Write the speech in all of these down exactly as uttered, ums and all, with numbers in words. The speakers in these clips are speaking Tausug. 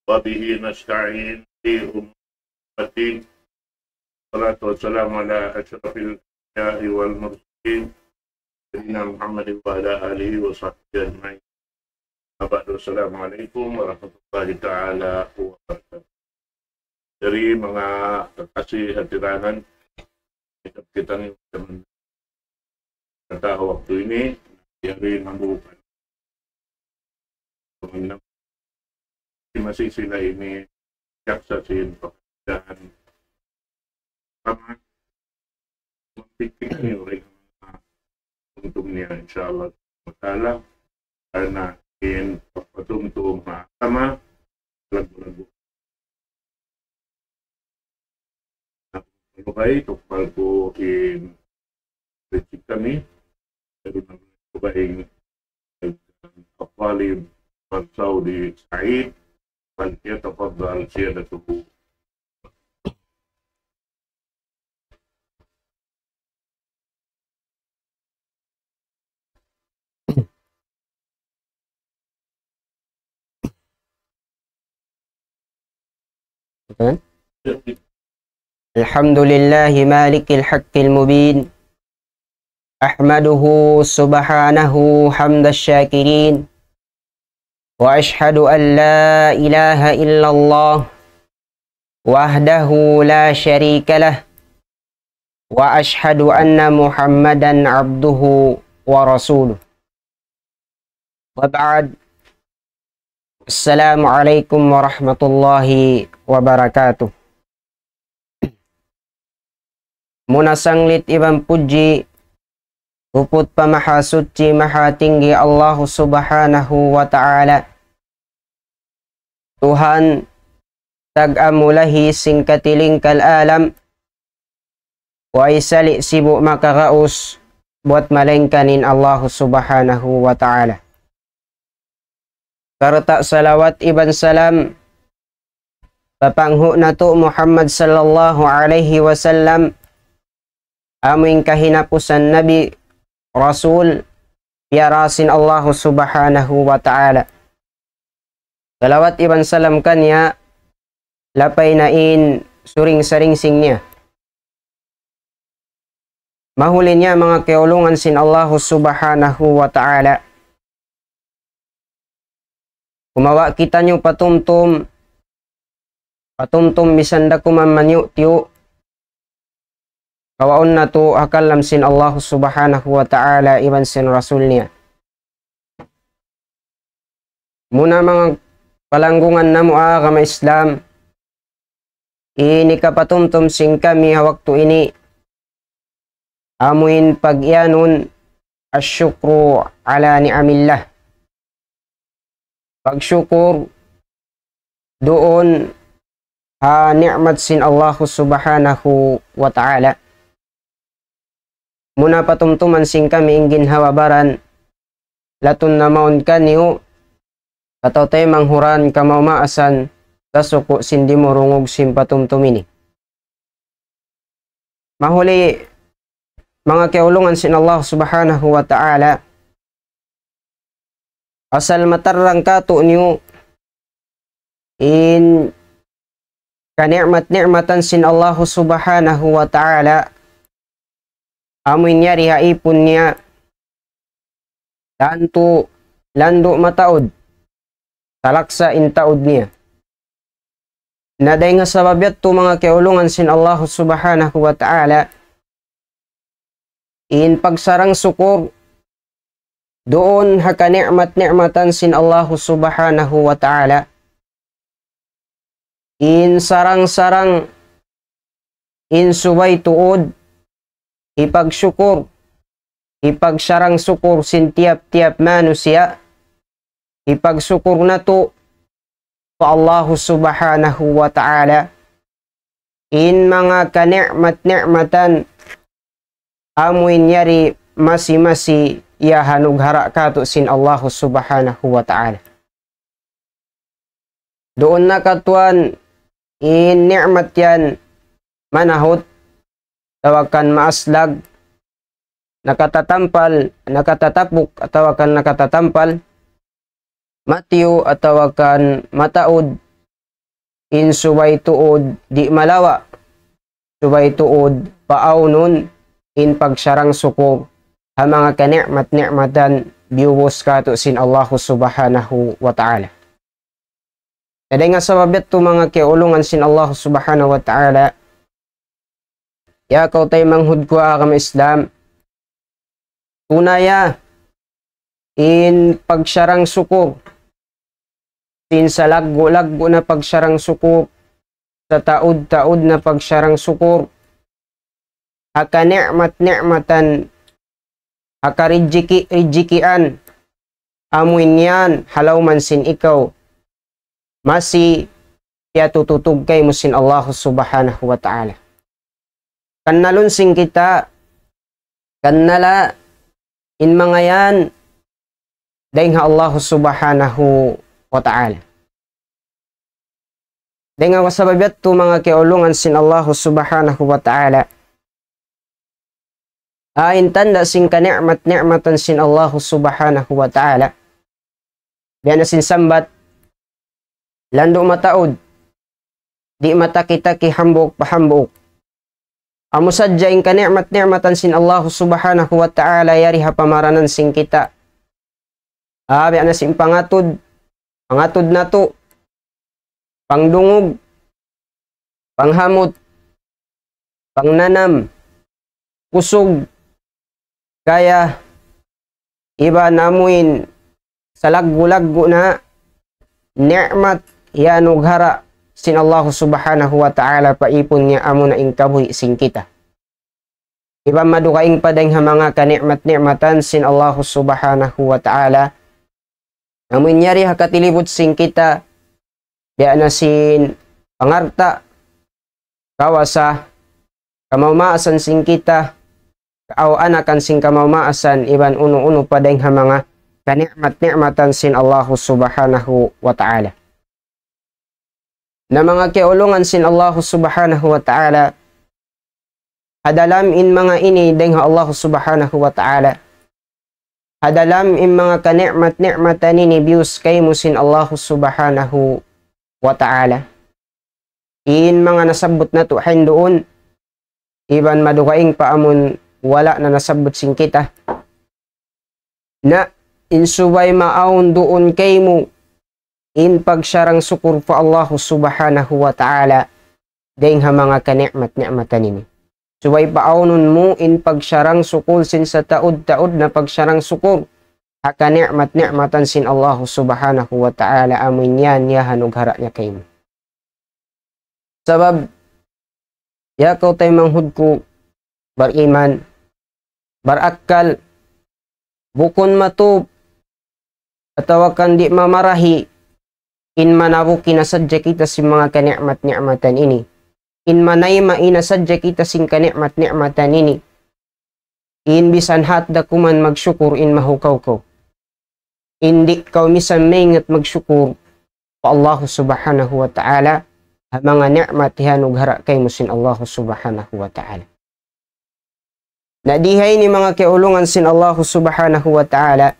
وبه نستعين في أمور الدين. والصلاة والسلام على أشرف الأنبياء والمرسلين، سيدنا محمد وعلى آله وصحبه أجمعين. أما بعد، السلام عليكم ورحمة الله تعالى وبركاته. Jari, manga kakasi hatiranan, kita, kita ini kata waktu ini, jari nambu masi sila ini jaksa sin pekerjaan sama, pikir ini orang untung niya, insyaallah ta'ala, karna' in pagpatumtum ha agama, lagu-lagu. Malugay, tukbal ku in prinsip kami, lagu-lagu in الطالب السعودي سعيد، فليتفضل سيادته. الحمد لله مالك الحق المبين. أحمده سبحانه حمد الشاكرين. وأشهد أن لا إله إلا الله وحده لا شريك له. وأشهد أن محمدا عبده ورسوله. وبعد. السلام عليكم ورحمة الله وبركاته. Muna sanglit iban pudji, huput pa Mahasuchi, Mahatinggi Allahu Subhanahu wa Ta'ala. Tuhan tag-amulahi sin katilingkal alam, way sali' sibu' makagaus buat malaingkan in Allahu Subhanahu wa Ta'ala. Sarta' salawat iban salam pa panghu' natu' Muhammad sallallahu alayhi wasallam, amu in kahinapusan Nabi, Rasul, piyara sin Allahu Subhanahu wa Ta'ala. Salawat iban salam kaniya, lapay na in suring-saringsing niya. Mahuli niya manga kiyaulungan sin Allahu Subhanahu wa Ta'ala. Kumawa' kitaniyu patumtum, patumtum misan da kuman maniyu'-tiyu', kawaun natu' ha kalam sin Allahu Subhanahu wa Ta'ala iban sin Rasul niya. Muna manga palanggungan namu' agama Islam, in hikapatumtum sin kami ha waktu ini, amu in pag-iyanun الشكر على نعم الله. Pagsukur duun ha ni'mat sin Allahu Subhanahu wa Ta'ala. Muna patumtuman sin kami in ginhawa-baran, latun na mawn kaniyu, atawa taymanghuran kamaas-maasan, sasuku' sin dimurungug sin patumtum ini. Mahuli, manga kiyaulungan sin Allah Subhanahu wa Ta'ala, asal matarrang kātu'niyu in kani'mat-ni'matan sin Allah Subhanahu wa Ta'ala, amu in yari ha ipun niya, tantu landu' mataud, talaksa in taud niya. Na dayn ha sabab yadtu, manga kiyaulungan sin Allah Subhanahu wa Ta'ala, in pagsarang-sukur duun ha kani'mat-ni'matan sin Allah Subhanahu wa Ta'ala, in sarang-sarang in subay tuud hipagsukur, hipagsarang-sukur sin tiyap-tiyap manusiya', hipagsukur natu' pa Allahu Subhanahu wa Ta'ala, in manga kani'mat-ni'matan amu in yari masi-masi iyahanughara' kātu' sin Allahu Subhanahu wa Ta'ala. Duun na katuan in ni'mat yan manahut, atawa kan maaslag, nakatatampal, nakatatapuk, atawa kan nakatatampal, matiyu', atawa kan mataud, in subay tuud di' malawa', subay tuud paawnun in pagsarang-sukur ha manga kani'mat-ni'matan biyuwus kātu' sin Allahu Subhanahu wa Ta'ala. Na dayn ha sabab yadtu manga kiyaulungan sin Allahu Subhanahu wa Ta'ala, ya kaw taymanghud ku ha agama Islam, tunaya in pagsarang-sukur, sin salaggu'-laggu' na pagsarang-sukur, sataud-taud na pagsarang-sukur, ha kani'mat-ni'matan, ha karijiki-rijikian, amuin yan ha lawm sin ikaw, masi piyatututug kaymu sin Allahu Subhanahu wa Ta'ala. Kannalun sin kita, kannala in manga yan dayn ha Allahu Subhanahu wa Ta'ala. Dayn ha sabab yadtu manga kiyaulungan sin Allahu Subhanahu wa Ta'ala, ain tanda' sin kani'mat-ni'matan sin Allahu Subhanahu wa Ta'ala, biya' na sin sambat, landu' mataud, di' mataki-taki, hambuuk pa hambuuk. Amu sadja in kani'mat-ni'matan sin Allahu Subhanahu wa Ta'ala yari ha pamaranan sin kita. Ah, biya' na sin pangatud, pangatud natu', pangdungug, panghamut, pangnanam, kusug, kaya iban amuin salaggu'-laggu' na ni'mat hiyanughara' sin Allahu Subhanahu wa Ta'ala pa ipun niya, amuna in kabuhi' sin kita. Iban madugaing pa dayn ha manga kani'mat-ni'matan sin Allahu Subhanahu wa Ta'ala, amuin yari ha katilibut sin kita, biya' na sin pangalta', kawasa, kamaumaasan sin kita, kaaw-anakan sin kamaumaasan, iban unu-unu pa dayn ha manga kani'mat-ni'matan sin Allahu Subhanahu wa Ta'ala. Na manga kiyaulungan sin Allahu Subhanahu wa Ta'ala, ha dalam in manga ini dayn ha Allahu Subhanahu wa Ta'ala, ha dalam in manga kani'mat-ni'matan ini biyuwus kaymu sin Allahu Subhanahu wa Ta'ala, in manga nasabbut natu' hinduun, iban madugaing pa amun wala' na nasabbut sin kita. Na, in subay maawn duun kaymu in pagsarang-sukur pa Allahu Subhanahu wa Ta'ala dayn ha manga kani'mat-ni'matan ini. Subay paawnun mu in pagsarang-sukur sin sataud-taud na pagsarang-sukur ha kani'mat-ni'matan sin Allahu Subhanahu wa Ta'ala, amuin yan hiyanughara' niya kaymu. Sabab, ya kaw taymanghud ku bariman, barakkal, bukun matub, atawa kan di' mamarahi, in manabuki na sadja kita sin manga kani'mat-ni'matan ini. In manayma na sadja kita sin kani'mat-ni'matan ini. In bisan hat da kuman magsukur in mahukaw kaw. In di' kaw misan maingat magsukur pa Allahu Subhanahu wa Ta'ala, ha manga ni'mat hiyanughara' kaymu sin Allahu Subhanahu wa Ta'ala. Na di ha ini manga kiyaulungan sin Allahu Subhanahu wa Ta'ala,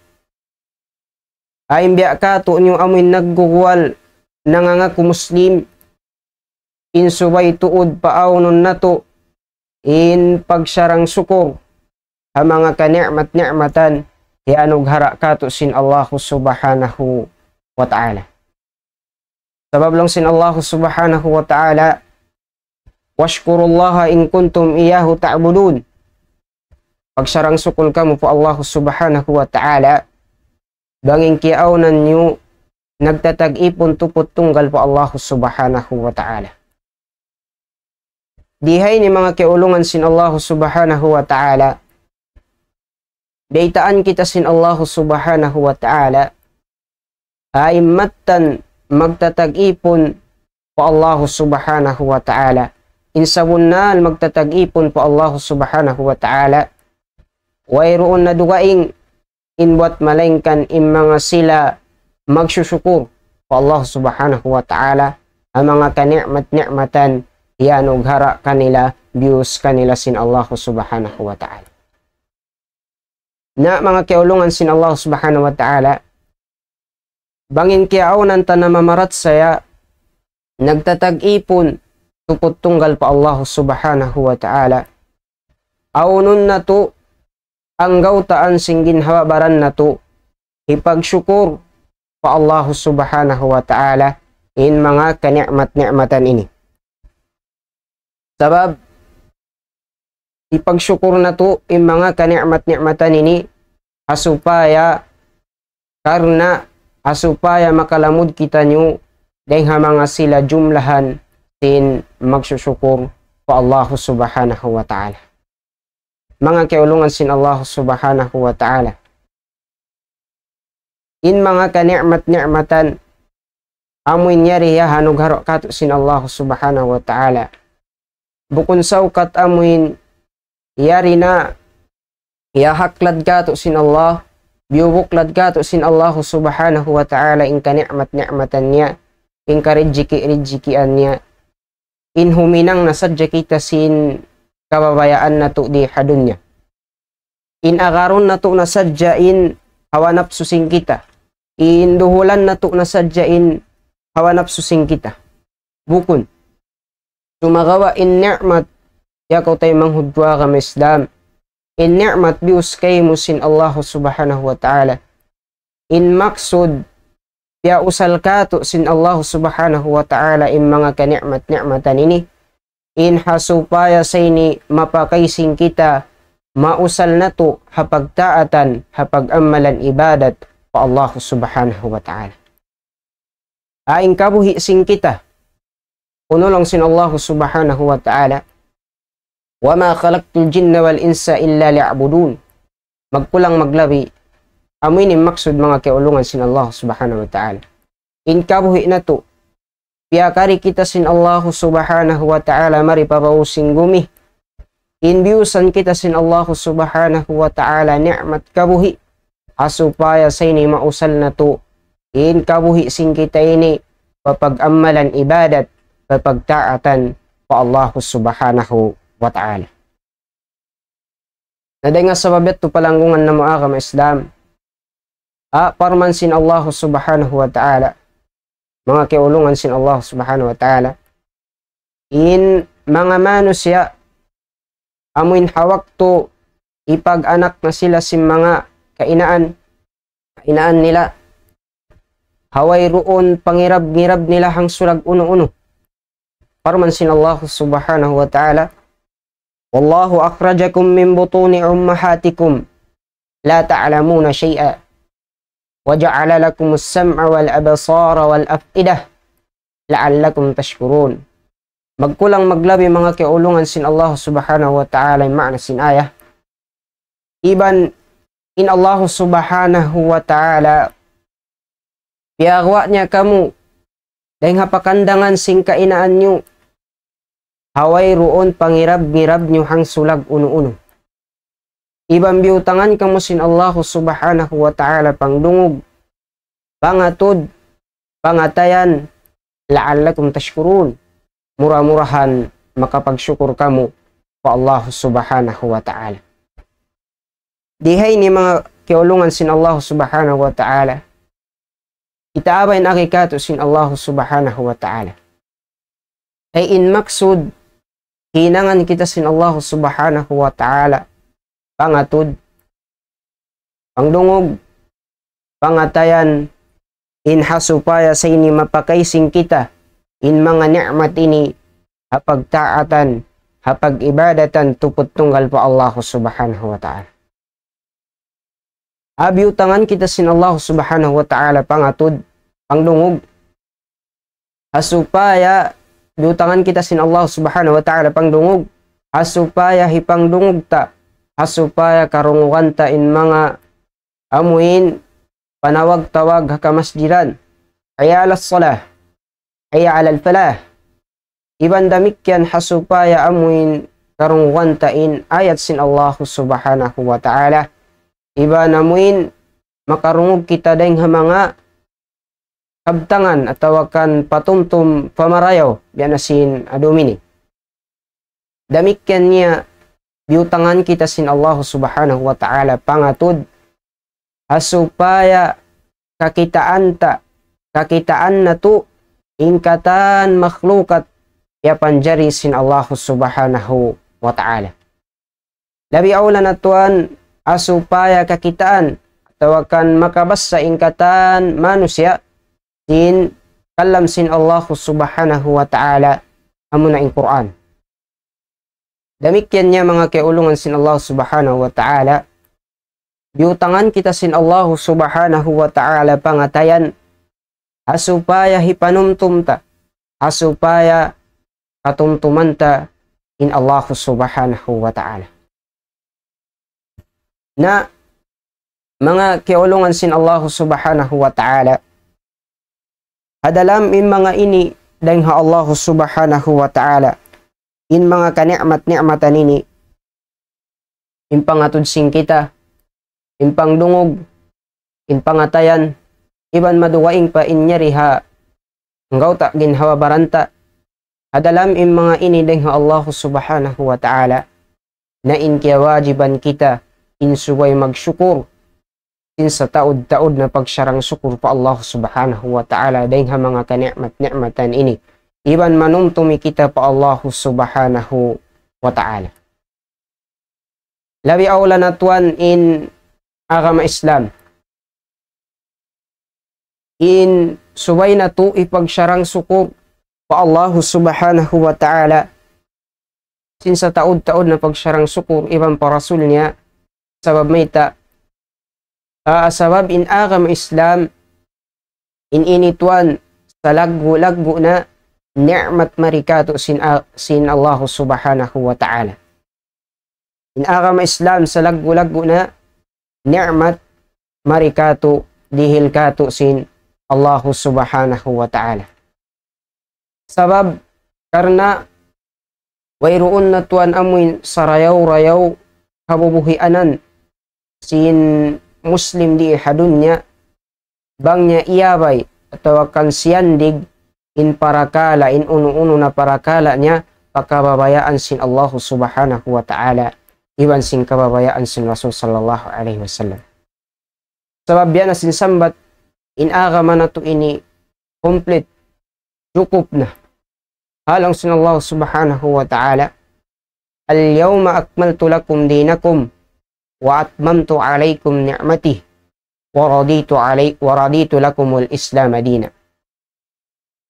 ayn biya' katu' niyu amuin nagguguwal nangangaku Muslim, in subay tuud paawnun natu' in pagsarang-sukur ha manga kani'mat-ni'matan hiyanughara' katu' sin Allahu Subhanahu wa Ta'ala. Sabab laung sin Allahu Subhanahu wa Ta'ala, واشكروا الله إن كنتم إياه تعبدون. Pagsarang-sukur kamu pa Allahu Subhanahu wa Ta'ala, bang in kiyaawnan niyu nagtatag-ipun tuput tunggal pa Allahu Subhanahu wa Ta'ala. Di ha ini manga kiyaulungan sin Allahu Subhanahu wa Ta'ala, baytaan kita sin Allahu Subhanahu wa Ta'ala, ayn mattan magtatag-ipun pa Allahu Subhanahu wa Ta'ala. In sabunnal magtatag-ipun pa Allahu Subhanahu wa Ta'ala, wayruun na dugaing in buwat malaingkan in manga sila magsusukur pa Allah Subhanahu wa Ta'ala, ha manga kani'mat-ni'matan hiyanughara' kanila, biyuwus kanila sin Allah Subhanahu wa Ta'ala. Na manga kiyaulungan sin Allah Subhanahu wa Ta'ala, bang in kiyaawnan ta na mamarachaya nagtatag-ipun tuput tunggal pa Allah Subhanahu wa Ta'ala. Awnun natu' anggawtaan sin ginhawa-baran natu' hipagsukur pa Allah Subhanahu wa Ta'ala in manga kani'mat-ni'matan ini. Sabab, hipagsukur natu' in manga kani'mat-ni'matan ini, ha supaya, karna', ha supaya makalamud kitaniyu dayng ha manga sila jumlahan sin magsusukur pa Allah Subhanahu wa Ta'ala. Manga kiyaulungan sin Allah Subhanahu wa Ta'ala. In manga kani'mat-ni'matan, amuin yari ya hanug haro katu' sin Allah Subhanahu wa Ta'ala. Bukun saukat amuin yari na ya haklad katu' sin Allah, biyubuklad katu' sin Allah Subhanahu wa Ta'ala in kani'mat-ni'matan niya, in karijiki-rijikian niya, in huminang na sadja kita sin kababayaan natu' di ha dunya. In agarun natu' na sadja in hawa napsu sin kita. In duhulan natu' na sadja in hawa napsu sin kita. Bukun. Sumagawa' in ni'mat, ya kaw taymanghud ku agama Islam. In ni'mat biyus kaymu sin Allah Subhanahu wa Ta'ala. In maksud, piyausal katu' sin Allah Subhanahu wa Ta'ala in manga kani'mat-ni'matan ini, in ha supaya sa ini mapakay sin kita, mausal natu' ha pagtaatan, ha pag-amalan ibadat pa Allah Subhanahu wa Ta'ala. Ain kabuhi' sin kita, unu laung sin Allah Subhanahu wa Ta'ala, وما خلقت الجن والإنس إلا ليعبدون. Magkulang maglabi, amu ini maksud manga kiyaulungan sin Allah Subhanahu wa Ta'ala. In kabuhi' natu', piyakari kita sin Allah Subhanahu wa Ta'ala mari pa baw sin gumi. In biyusan kita sin Allah Subhanahu wa Ta'ala ni'mat kabuhi'. Ha supaya sa ini mausal natu' in kabuhi' sin kita ini pa pag-amalan ibadat, pa pagtaatan pa Allah Subhanahu wa Ta'ala. Na dayn ha sabab yadtu palanggungan namu' agama Islam. A, parman sin Allah Subhanahu wa Ta'ala. Manga kiyaulungan sin Allah Subhanahu wa Ta'ala. In manga manusiya', amuin ha waktu hipag-anak na sila sin manga kainaan, kainaan nila, ha wayruun pangirab-ngirab nila hangsulag unu-unu. Parman sin Allah Subhanahu wa Ta'ala, والله أخرجكم من بطون أمهاتكم لا تعلمون شيئا وجعل لكم السمع والأبصار والأفئدة لعلكم تشكرون. Magkulang maglabi manga kiyaulungan sin Allah Subhanahu wa Ta'ala in maana sin ayah. Iban in Allah Subhanahu wa Ta'ala, piyaguwa' niya kamu dayn ha pakandangan sin kainaan niyu, ha wayruun pangirab-ngirab niyu hangsulag unu-unu. Iban biyutangan kamu sin Allah Subhanahu wa Ta'ala pangdungug, pangatud, pangatayan, لعلكم تشكرون. Mura-murahan makapagsukur kamu pa Allah Subhanahu wa Ta'ala. Di ha ini manga kiyaulungan sin Allah Subhanahu wa Ta'ala. Kita abain agi katu' sin Allah Subhanahu wa Ta'ala. Ay in maksud, hinangan kita sin Allah Subhanahu wa Ta'ala. Pangatud, pangdungug, pangatayan, in ha supaya sa ini mapakay sin kita, in manga ni'mat ini, ha pagtaatan, ha pag-ibadatan, tuput tunggal pa Allah Subhanahu wa Ta'ala. A, biyutangan kita sin Allah Subhanahu wa Ta'ala pangatud, pangdungug. Ha supaya, biyutangan kita sin Allah Subhanahu wa Ta'ala pangdungug. Ha supaya hipangdungug ta. Ha supaya karungugan ta in manga amuin panawag-tawag ha kamasjidan. حي على الصلاة. حي على الفلاح. Iban damikkiyan ha supaya amuin karungugan ta in ayat sin Allah Subhanahu wa Ta'ala. Iban amuin makarungug kita dayn ha manga kabtangan atawa kan patumtum pamarayaw biya' na sin adum ini. Damikkiyan niya biyutangan kita sin Allah Subhanahu wa Ta'ala pangatud ha supaya kakitaan ta, kakitaan natu', in katan makhlukat piyapanjari sin Allahu Subhanahu wa Ta'ala. Labi awla na tuwan, ha supaya kakitaan atawa kan makabassa in katan manusiya' sin kalam sin Allahu Subhanahu wa Ta'ala, amuna in Qur'an. Damikkiyan niya manga kiyaulungan sin Allah Subhanahu wa Ta'ala, biyutangan kita sin Allah Subhanahu wa Ta'ala pangatayan, ha supaya hipanumtum ta, ha supaya katumtuman ta in Allah Subhanahu wa Ta'ala. Na manga kiyaulungan sin Allah Subhanahu wa Ta'ala, ha dalam in manga ini dayng ha Allah Subhanahu wa Ta'ala, in manga kani'mat-ni'matan ini, in pangatud sin kita, in pangdungug, in pangatayan, iban madugaing pa in yari ha anggawta' ginhawa-baran ta. Ha dalam in manga ini dayng ha Allah Subhanahu wa Ta'ala, na in kiyawajiban kita in subay magsukur sin sataud-taud na pagsarang-sukur pa Allah Subhanahu wa Ta'ala dayng ha manga kani'mat-ni'matan ini. Iban manumtumi kita pa Allah Subhanahu wa Ta'ala. Labi awla na tuwan in agama Islam. In subay natu' hipagsarang-sukur pa Allah Subhanahu wa Ta'ala sin sataud-taud na pagsarang-sukur iban pa Rasul niya, sabab mayta', ah, sabab in agama Islam, in ini tuwan salaggu'-laggu' na ni'mat mari katu' sin, ah, sin Allah Subhanahu wa Ta'ala. In agama Islam salaggu'-laggu' na ni'mat mari katu', dihil katu' sin Allah Subhanahu wa Ta'ala. Sabab karna' wayruun na tuwan amuin sarayaw-rayaw kabubuhianan sin Muslim di ha dunya, bang niya iyabay atawa kan siyandig in parakala', in unu-unu na parakala' niya pakababayaan sin Allahu Subhanahu wa Ta'ala, iban sin kababayaan sin Rasul sallallahu alayhi wasallam. Sabab biya' na sin sambat, in agama natu' ini complete, jukup na. Ha laung sin Allah Subhanahu wa Ta'ala, اليوم أكملت لكم دينكم وأتممت عليكم نعمتي ورضيت علي-، ورضيت لكم الإسلام دينا.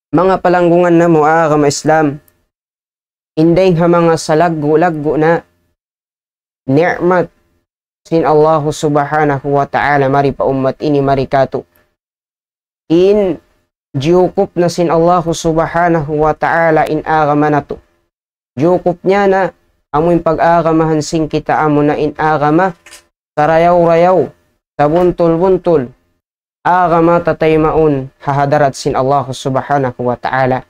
Manga palanggungan namu' agama Islam, in dayng ha manga salaggu'-laggu' na ni'mat sin Allahu Subhanahu wa Ta'ala mari pa ummat ini mari katu'. In jiyukup na sin Allahu Subhanahu wa Ta'ala in agama natu'. Jiyukup niya na amu in pag-agamahan sin kita amuna in agama sarayaw-rayaw, sabuntul-buntul, agama tataymaun ha hadarat sin Allahu Subhanahu wa Ta'ala,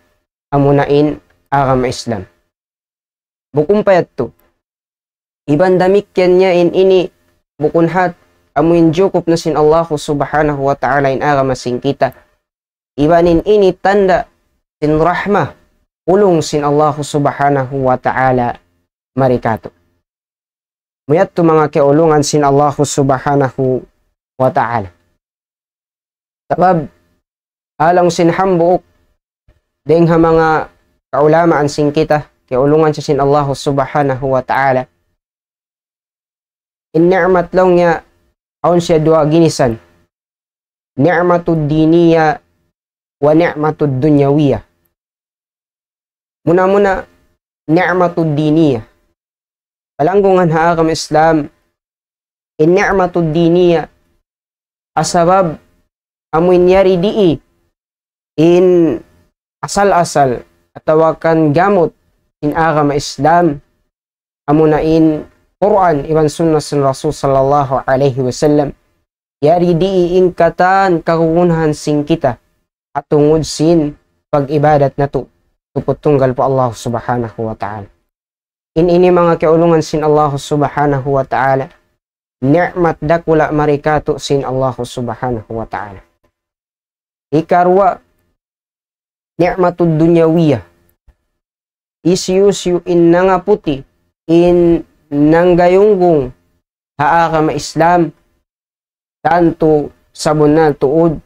amuna in agama Islam. Bukun pa yadtu. Iban damikkiyan niya in ini bukun hat, amu in jukup na sin Allahu Subhanahu wa Ta'ala in agama sin kita. Iban in ini tanda' sin rahma, ulung sin Allahu Subhanahu wa Ta'ala mari katu'. Amu yadtu manga kiyaulungan sin Allahu Subhanahu wa Ta'ala. Sabab, ha laung sin hambuuk, dayng ha manga kaulamaan sin kita, kiyaulungan siya sin Allahu Subhanahu wa Ta'ala. In ni'mat laung niya, awn siya duwa ginisan. نعمة دينية ونعمة دنيوية. Muna-muna, نعمة دينية. Palanggungan ha agama Islam, in نعمة دينية, ha sabab amu in yari dii in asal-asal atawa kan gamut sin agama Islam, amuna in Qur'an iban sunnah sin Rasul sallallahu alayhi wasallam. Yari dii in katan kagunahan sin kita ha tungud sin pag-ibadat natu' tuput tunggal pa Allah Subhanahu wa Ta'ala. In ini manga kiyaulungan sin Allah Subhanahu wa Ta'ala, ni'mat dakula' mari katu' sin Allah Subhanahu wa Ta'ala. Hikaruwa, نعمة دنيوية. Hisiyu-siyu in nangaputi, in nanggayunggung ha agama Islam, tantu sabunnal tuud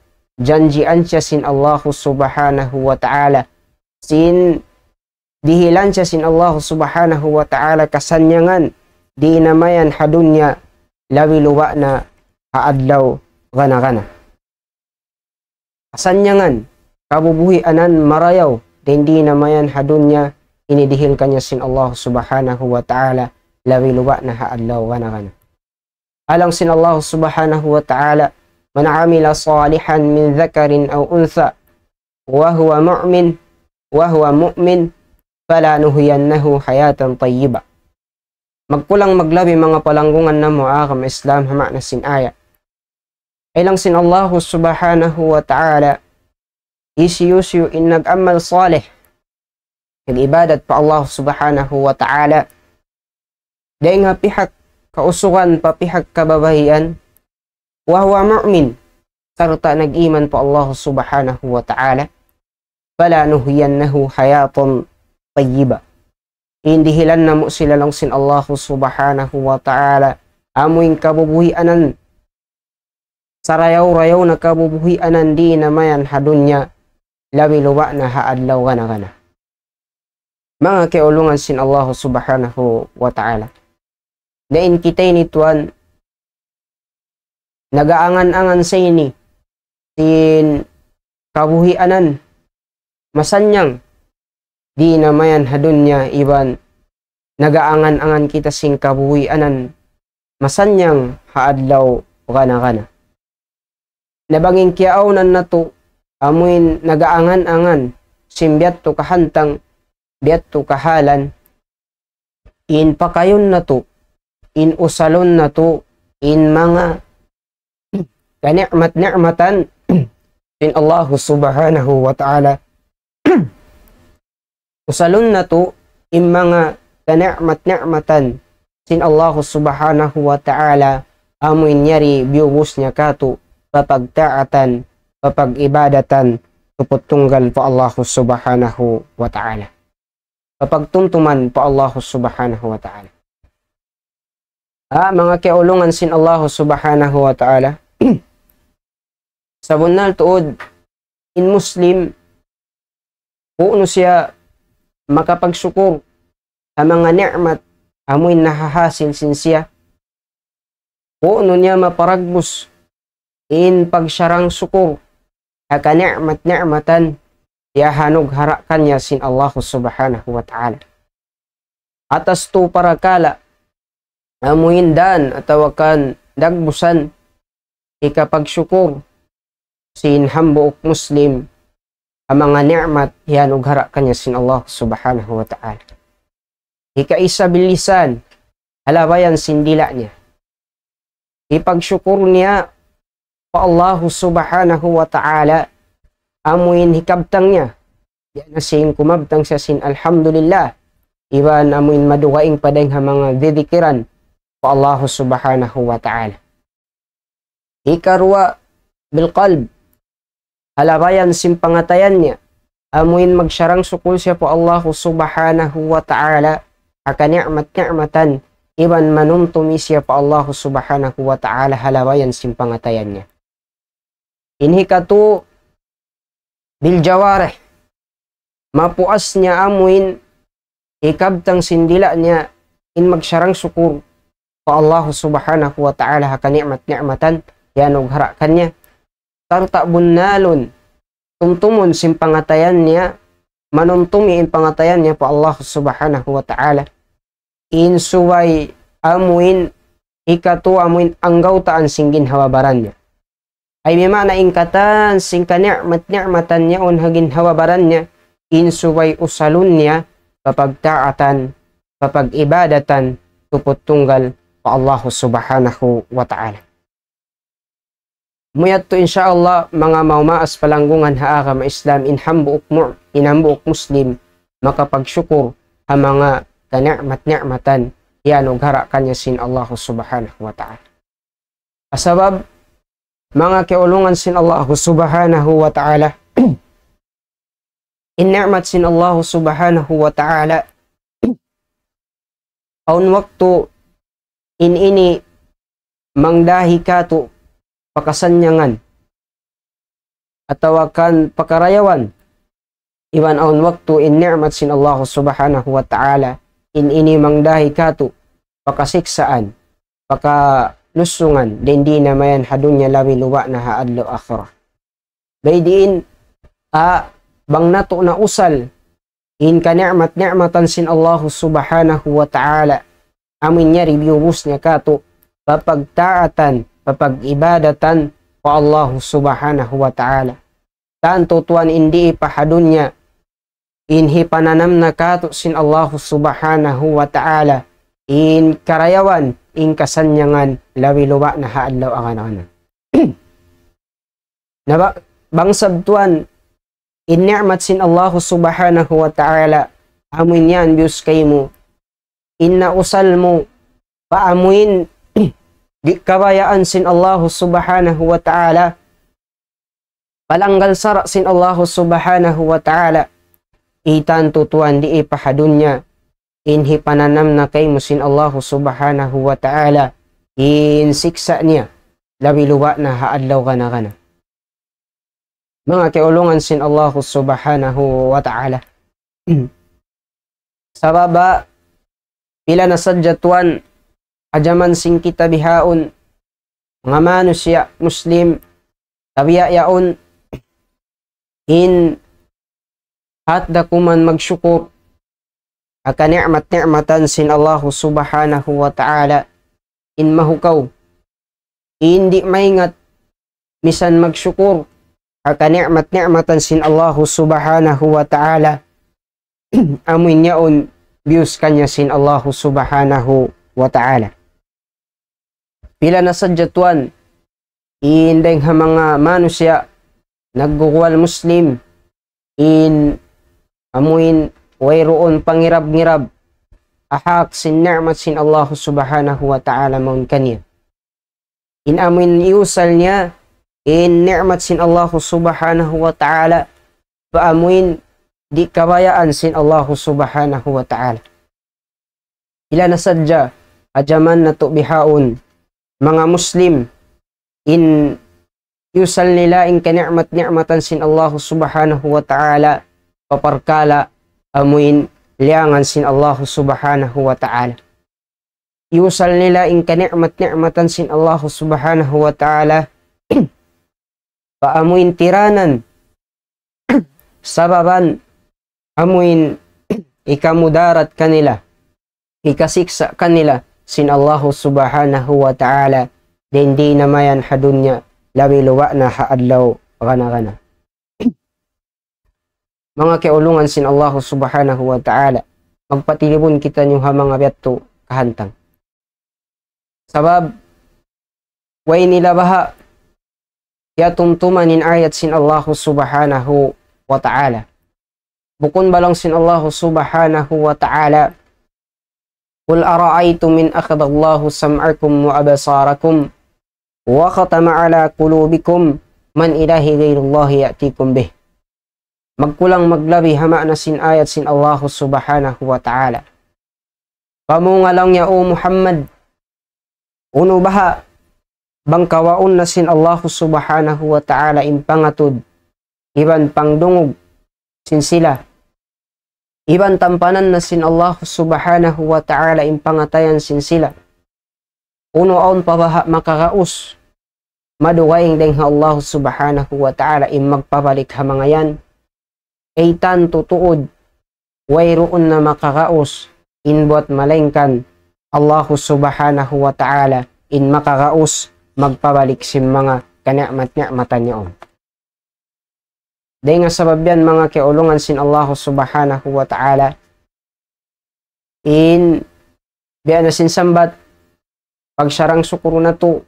janjian siya sin Allahu Subhanahu wa Ta'ala. Sin dihilan siya sin Allahu Subhanahu wa Ta'ala kasannyangan di' namayan ha dunya labi luba' na ha adlaw gana-gana. Kasannyangan, kabubuhianan marayaw, dayn di' namayan ha dunya ini dihil kaniya sin Allahu Subhanahu wa Ta'ala labi luba' na ha adlaw gana-gana. Laung sin Allahu Subhanahu wa Ta'ala, من عمل صالحا من ذكر أو أنثى وهو مؤمن وهو مؤمن فلنحيينه حياة طيبة. Magkulang maglabi manga palanggungan namu' agama Islam ha ma'na sin ayat. Laung sin Allahu Subhanahu wa Ta'ala, hisiyu-siyu in nag-amal salih, nag-ibadat pa Allah Subhanahu wa Ta'ala, dayn ha pihak kausugan pa pihak kababaihan, وهو مؤمن, sarta' nag-iman pa Allah Subhanahu wa Ta'ala, فلنحيينه حياة طيبة. In dihilan namu' sila laung sin Allah Subhanahu wa Ta'ala, amuin kabubuhianan sarayaw-rayaw na kabubuhianan di' namayan ha dunya, labi luba' na ha adlaw gana-gana. Manga kiyaulungan sin Allah Subhanahu wa Ta'ala. Na in kita ini tuwan, nagaangan-angan sa ini, sin kabuhianan masannyang di' namayan ha dunya iban nagaangan-angan kita sin kabuhianan masannyang ha adlaw gana-gana. Na bang in kiyaawnan natu', amuin nagaangan-angan sin biya' tu kahantang, biya' tu kahalan, in pakayun natu', in usalun natu', in manga kani'mat-ni'matan sin Allah Subhanahu wa Ta'ala. Usalun natu' in manga kani'mat-ni'matan sin Allah Subhanahu wa Ta'ala, amuin yari biyubus niya katu' papagtaatan, papag-ibadatan, tuput tunggal pa Allah Subhanahu wa Ta'ala. Papagtumtuman pa Allah Subhanahu wa Ta'ala. Ha, manga kiyaulungan sin Allah Subhanahu wa Ta'ala. Sabunnal tuud, in Muslim, kunu' siya makapagsukur ha manga ni'mat amuin nahahasil sin siya. Kunu' niya maparagbus in pagsarang-sukur ha kani'mat-ni'matan diyahanughara' kaniya sin Allah Subhanahu wa Ta'ala. Atas tu parakala', amuin dan atawa kan dagbusan hikapagsukur sin hambuuk Muslim ha manga ni'mat hiyanughara' kaniya sin Allah Subhanahu wa Ta'ala. Hikaisa bil lisan, ha labayan sin dila' niya. Hipagsukur niya pa Allahu Subhanahu wa Ta'ala, amuin hikabtang niya. Diya na sin kumabtang siya sin alhamdulillah. Iban amuin madugaing pa dayn ha manga didikiran pa Allahu Subhanahu wa Ta'ala. Hikaruwa bil qalb, ha labayan sin pangatayan niya, amuin magsarang-sukul siya pa Allahu Subhanahu wa Ta'ala, ha kani'mat-ni'matan, iban manumtumi siya pa Allahu Subhanahu wa Ta'ala, ha labayan sin pangatayan niya. In hikatu, bil jawarih, mapuas niya amuin hikabtang sin dila' niya in magsarang-sukur pa Allahu Subhanahu wa Ta'ala ha kani'mat-ni'matan hiyanughara' kaniya. Sarta' bunnalun, tumtumun sin pangatayan niya, manumtumi in pangatayan niya pa Allah Subhanahu wa Ta'ala. In subay amuin hikatu amuin anggawtaan sin ginhawa-baran niya. Ay bima'na in katan sin kani'mat-ni'matan niya awn ha ginhawa-baran niya, in subay usalun niya, papagtaatan, papag-ibadatan, tuput tunggal pa Allah Subhanahu wa Ta'ala. Muyat tu, insya Allah, manga maumaas palanggungan ha agama Islam, in hambuuk mu-, in hambuuk Muslim, makapagsukur ha manga kani'mat-ni'matan, hiyanughara' kaniya sin Allah Subhanahu wa Ta'ala. Sabab, manga kiyaulungan sin Allah Subhanahu wa Ta'ala, in ni'mat sin Allah Subhanahu wa Ta'ala, awn waktu in ini mangdahi katu' pa kasannyangan. atawa kan pakarayawan, iban awn waktu in ni'mat sin Allah Subhanahu wa Ta'ala, in ini mangdahi katu', pakasiksaan, pakalusungan, dayn di na mayan ha dunya labi luba na ha adlaw akhirat. Bay diin, a, bang natu' na usal, in kani'mat-ni'matan sin Allah Subhanahu wa Ta'ala, amun yari biyubus niya katu', papagtaatan, papag-ibadatan, pa Allah Subhanahu wa Ta'ala. Tantu tuwan in di pa ha dunya, in hipananam na katu' sin Allah Subhanahu wa Ta'ala, in karayawan, in kasannyangan, labi luba na ha adlaw agan-agan. Na ba-, bang sab tuwan, in ni'mat sin Allah Subhanahu wa Ta'ala, amun yan biyus kaymu, in nausal mu, pa amun di' kabayaan sin Allah Subhanahu wa Ta'ala, palanggal sara' sin Allah Subhanahu wa Ta'ala, itan tutuan di' pa ha dunya, in hipananam na kaymu sin Allah Subhanahu wa Ta'ala, in siksa' niya, labi luba na ha adlaw gana-gana. Manga kiyaulungan sin Allah Subhanahu wa Ta'ala. Sabab, pila na sadja tuwan, ha jaman sin kita bihaun, manga manusiya' Muslim, tabiya' yaun, in hat da kuman magsukur, ha kani'mat-ni'matan sin Allah Subhanahu wa Ta'ala, in mahukaw, in di' maingat, misan magsukur, ha kani'mat-ni'matan sin Allah Subhanahu wa Ta'ala, amun yaun biyus kaniya sin Allah Subhanahu wa Ta'ala. Pila na sadja tuwan, in dayng ha manga manusiya', nagguguwal Muslim, in amuin wayruun pangirab-ngirab, ha hak sin ni'mat sin Allah Subhanahu wa Ta'ala mawn kaniya. In amuin iyusal niya, in ni'mat sin Allah Subhanahu wa Ta'ala, pa amuin di' kabayaan sin Allah Subhanahu wa Ta'ala. Pila na sadja, ha jaman natu' bihaun, manga Muslim, in iyusal nila in kani'mat-ni'matan sin Allah Subhanahu wa Ta'ala, pa parkala' amuin liyangan sin Allah Subhanahu wa Ta'ala. Iyusal nila in kani'mat-ni'matan sin Allah Subhanahu wa Ta'ala, pa amuin tiranan, sababan amuin hikamudarat kanila, hikasiksa' kanila sin Allah Subhanahu wa Ta'ala, dayn di na mayan ha dunya, labi luba na ha adlaw gana-gana. Manga kiyaulungan sin Allah Subhanahu wa Ta'ala, magpatilibun kitaniyu ha manga biya' tu kahantang. Sabab, way nila baha' kiyatumtuman in ayat sin Allah Subhanahu wa Ta'ala. Bukun ba laung sin Allah Subhanahu wa Ta'ala, قل أرأيتم إن أخذ الله سمعكم وأبصاركم وختم على قلوبكم من إله غير الله يأتيكم به. Magkulang maglabi ha maana sin ayat sin Allah Subhanahu wa Ta'ala. Pamung laung niya, O Muhammad, unu baha' bang kawaun na sin Allah Subhanahu wa Ta'ala in pangatud, iban pangdungug sin sila, iban tampanan na sin Allah Subhanahu wa Ta'ala in pangatayan sin sila. Unu awn pa baha' makagaus, madugaing dayng ha Allah Subhanahu wa Ta'ala in magpabalik ha manga yan. Ay tantu tuud, wayruun na makagaus in buwat malaingkan Allah Subhanahu wa Ta'ala in makagaus magpabalik sin manga kani'mat-ni'matan niya yaun. Dayng ha sabab yan manga kiyaulungan sin Allah Subhanahu wa Ta'ala, in biya' na sin sambat, pagsarang-sukuru natu'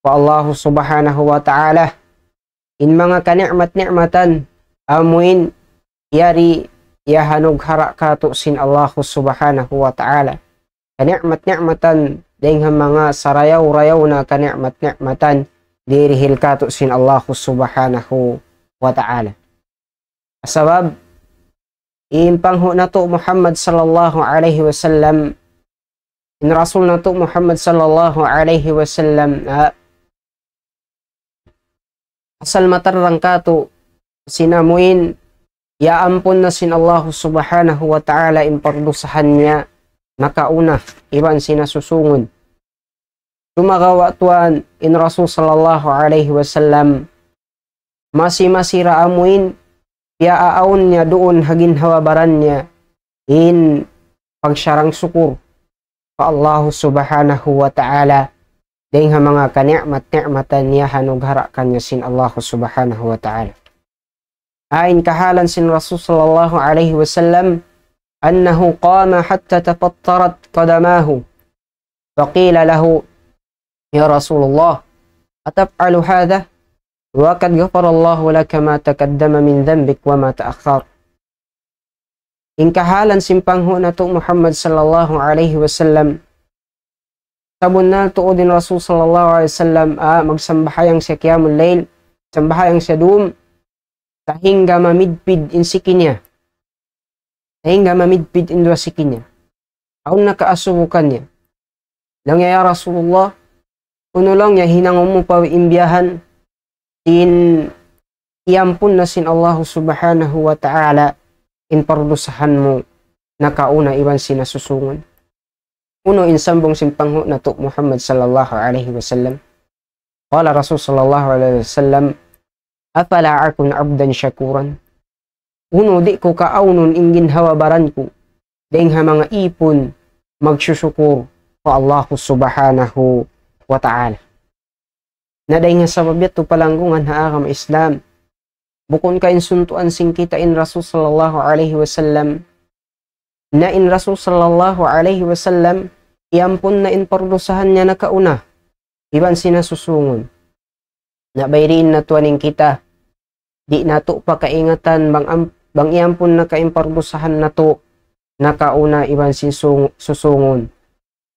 pa Allah Subhanahu wa Ta'ala, in manga kani'mat-ni'matan, amuin yari iyahanughara' katu' sin Allah Subhanahu wa Ta'ala. Kani'mat-ni'matan, dayng ha manga sarayaw-rayaw na kani'mat-ni'matan, dihil katu' sin Allah Subhanahu wa Ta'ala. Sabab, in panghu' natu' Muhammad sallallahu alayhi wasallam, in Rasul natu' Muhammad sallallahu alayhi wasallam, ah, Asal matarrang katu' sin amuin, ya ampun na sin Allahu Subhanahu wa Ta'ala in pardusahan niya nakauna iban sin nasusungun. Sumagawa' tuwan in Rasul sallallahu alayhi wasallam, masi-masi ra amuin, piyaawn niya duun ha ginhawa-baran niya in pagsarang sukur pa Allahu Subhanahu wa Ta'ala, dayng ha manga kani'mat-ni'matan niya ha nughara' kaniya sin Allahu Subhanahu wa Ta'ala. Ain kahalan sin Rasul sallallahu alayhi wasallam, أنه قام حتى تفطرت قدماه، فقيل له: يا رسول الله، أتفعل هذا وقد غفر الله لك ما تقدم من ذنبك وما تأخر؟ In kahalan sin panghu' natu' Muhammad sallallahu alayhi wasallam, sabunnal tuud in Rasul sallallahu alayhi wasallam, ah, magsambahayang siya qiyamul layl, sambahayang siya dum, sahingga mamidpid in siki niya. Sahingga mamidpid in duwa siki niya. Awn nakaasubu kaniya. Laung niya, "Ya Rasulullah, unu laung niya hinangun mu pa in biyahan, sin iyampun na sin Allahu Subhanahu wa Ta'ala in pardusahan mu nakauna iban sin nasusungun?" Unu in sambung sin panghu' natu' Muhammad sallallahu alayhi wasallam? قال رسول صلى الله عليه وسلم: أفلا أكون عبدا شكورا؟ Unu di' ku kaawnun in ginhawa-baran ku dayng ha manga īpun magsusukur pa Allahu Subhanahu wa Ta'ala. Na dayng ha sabab yadtu palanggungan ha agama Islam, bukun ka in suntuan sin kita in Rasul sallallahu alayhi wasallam, na in Rasul sallallahu alayhi wasallam, iyampun na in pardusahan niya nakauna iban sin nasusungun. Na bayriin na tuwan in kita, di' natu' pakaingatan bang am-, bang iyampun na ka in pardusahan natu' nakauna iban sin sung-, susungun.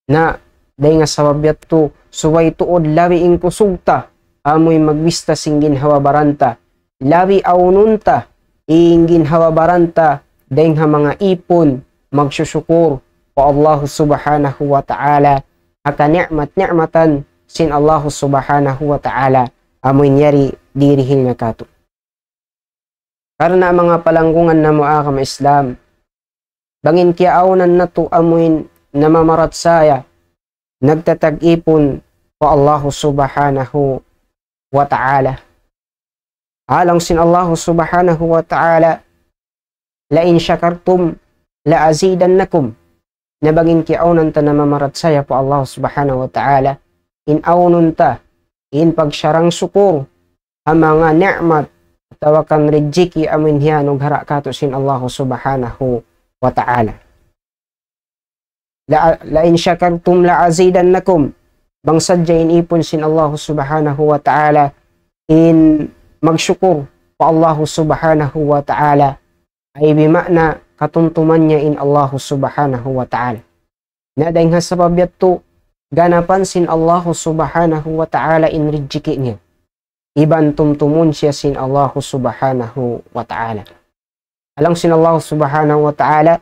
Na dayng ha sabab yadtu, subay tuud labi in kusug ta amuin magbista sin ginhawa-baran ta, labi awnun ta in ginhawa-baran ta dayng ha manga īpun magsusukur pa Allahu Subhanahu wa Ta'ala, ha kani'mat-ni'matan sin Allahu Subhanahu wa Ta'ala amuin yari dihil niya katu'. Karna' manga palanggungan namu' agama Islam, bang in kiyaawnan natu' amuin namamarachaya, nagtatag-ipun pa Allahu Subhanahu wa Ta'ala. Laung sin Allahu Subhanahu wa Ta'ala, لئن شكرتم لأزيدنكم. Na bang in kiyaawnan ta namamarachaya pa Allah Subhanahu wa Ta'ala, in awnun ta in pagsarang sukur ha manga ni'mat atawa kan rijiki amuin hiyanughara' katu' sin Allah Subhanahu wa Ta'ala. La, لئن شكرتم لأزيدنكم. Bang sadja in īpun sin Allah Subhanahu wa Ta'ala in magsukur pa Allah Subhanahu wa Ta'ala, ay bima'na katumtuman niya in Allah Subhanahu wa Ta'ala. Na dayng ha sabab yadtu, ganapan sin Allah Subhanahu wa Ta'ala in rijiki niya. Iban tumtumun siya sin Allah Subhanahu wa Ta'ala. Laung sin Allah Subhanahu wa Ta'ala,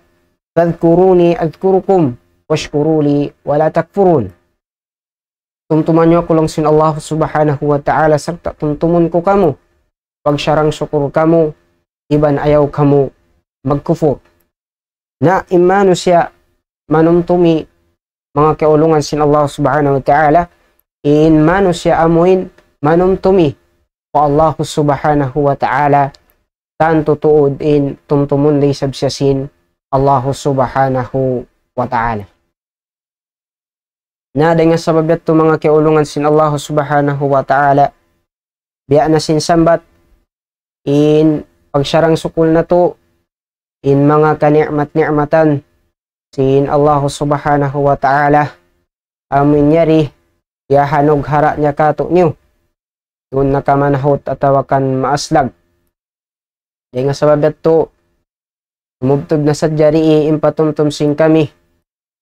فاذكروني أذكركم واشكروا لي ولا تكفرون. Tumtuma niyu aku laung sin Allah Subhanahu wa Ta'ala, sarta' tumtumun ku kamu, pagsarang sukur kamu, iban ayaw kamu magkufur. Na in manusiya' manumtumi, manga kaulungan sin Allah Subhanahu wa Ta'ala, in manusiya' amuin manumtumi pa Allah Subhanahu wa Ta'ala, tantu tuud in tumtumun da isab siya sin Allah Subhanahu wa Ta'ala. Na dayng ha sabab yadtu manga kaulungan sin Allah Subhanahu wa Ta'ala, biya' na sin sambat in pagsarang sukur natu', in manga kani'mat-ni'matan sin Allah Subhanahu wa Ta'ala, amuin yari, hiyanughara' niya katu' niyu. Duun na ka manahut atawa kan maaslag. Dayng ha sabab yadtu, tumubtub na sadja dii in patumtum sin kami.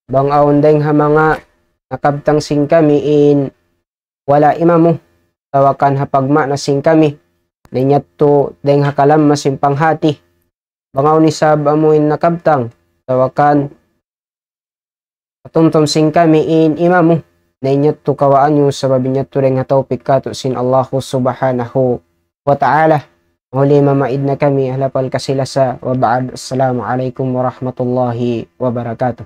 Bang awn dayng ha manga nakabtang sin kami in wala' imamu, atawa kan ha pagmaas sin kami, na in yadtu dayng ha kalamma sin panghati. Bang awn isab amuin nakabtang, atawa kan patumtum sin kami in imamu, na in yadtu kawaa niyu sabab in yadtu dayng ha tawpik katu' sin Allahu Subhanahu wa ta'ala. Huli mamaid na kami ha lapal kasi-lasa, wa ba'd. Assalamu alaykum warahmatullahi wabarakatuh.